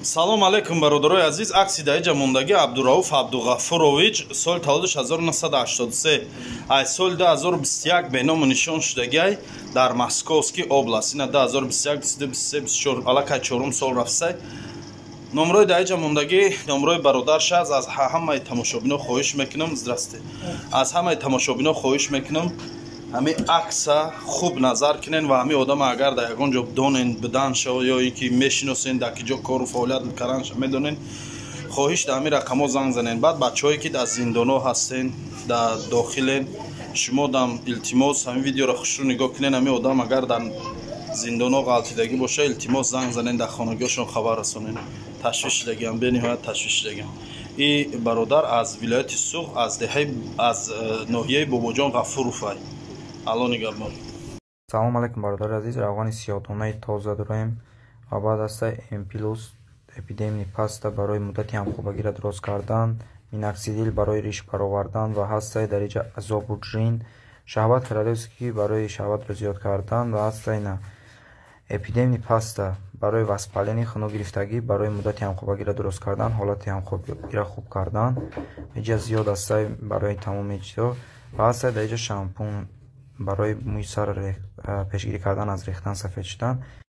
Салом алейкум, бародарои азиз. Акси даиҷа мондагӣ Абдурауф Абдуғафурович, соли таваллудаш 1983, ай соли 2021 беному нишон шудагиай дар Московский область. Ина 2021, 22, 23, 24, аллакай чорум сол рафсай. Номрои даиҷа мондагӣ номрои бародарш аст. Аз ҳамаи тамошобино хоҳиш мекунам, здрасте, аз ҳамаи тамошобино хоҳиш мекунам, ҳамин акса хуб назар кунен ва ҳамин одама агар дар ягон ҷо донен, бидан шо ё ин ки мешиносен, дар ки ҷо кору фаъолият карданша медонен, хоҳиш, дар ҳамин рақамҳо занг занен. Баъд бачаҳое ки дар зиндонҳо ҳастен, дар дохилен, шумо дам илтимос, ҳамин видеоро хушрӯ нигоҳ кунен. Ҳамин одам агар дар зиндонҳо ғалтидагӣ боша, илтимос, занг занен, дар хонагиҳошон хабар расонен. Ташвиш шудагиам, бениҳоят ташвиш шудагиам. И бародар аз вилояти Суғд, аз деҳаи, аз ноҳияи Бобоҷон Ғафуровай. Алло нигаҳбон. Салом алейкум, бародари азиз. Равғани сиёҳдонаи тоза дорем ва баъд аста М плюс, эпидемни паста барои муддати ҳамхобагиро дуроз кардан, миноксидил барои риш баровардан ва ҳастаи дар иҷа азобуджин, шаҳват королевский барои шаҳватро зиёд кардан ва ҳастаи на эпидемни паста барои воспаление, хунук гирифтагӣ, барои муддати ҳамхобагиро дуроз кардан, ҳолати ҳамхобагиро хуб кардан. Иҷа зиёд ҳастаи барои тамоми чизо ва ҳастаи дар иҷа шампун барои мӯи сар, пешгирӣ кардан аз рехтан, сафед шудан.